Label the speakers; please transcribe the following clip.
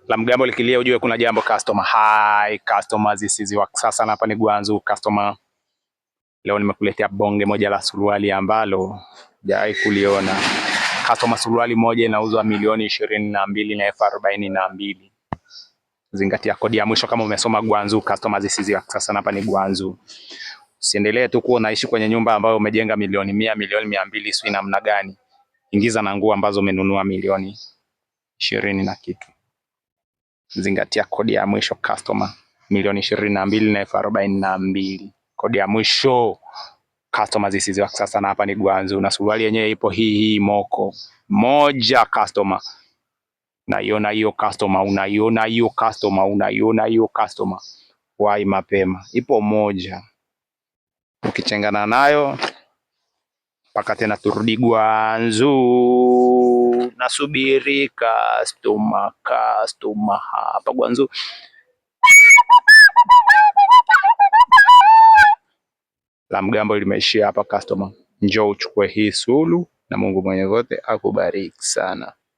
Speaker 1: La mgambo likilia ujue kuna jambo customer. Hi customers, this is sasa na hapa ni Gwanzu customer. Leo nimekuletea bonge moja la suruali ambalo hujawahi kuliona. Customer, suruali moja inauzwa 22,042,000. Zingatia kodi ya mwisho kama umesoma Gwanzu customer, this is sasa na hapa ni Gwanzu. Usiendelee tu kuwa unaishi kwenye nyumba ambayo umejenga milioni 100, milioni 200, sio namna gani. Ingiza na nguo ambazo umenunua milioni 20 na kitu. Zingatia kodi ya mwisho customer, 22,042,000. Kodi ya mwisho customer, this is sasa na hapa ni Gwanzu na suruali yenyewe ipo hii hii moko moja customer. Naiona hiyo customer, unaiona hiyo customer, unaiona hiyo customer. Wai mapema, ipo moja, ukichengana nayo mpaka tena turudi Gwanzu. Nasubiri customer, customer hapa Gwanzu. La mgambo limeishia hapa customer. Njoo uchukue hii sulu na Mungu mwenye vote akubariki sana.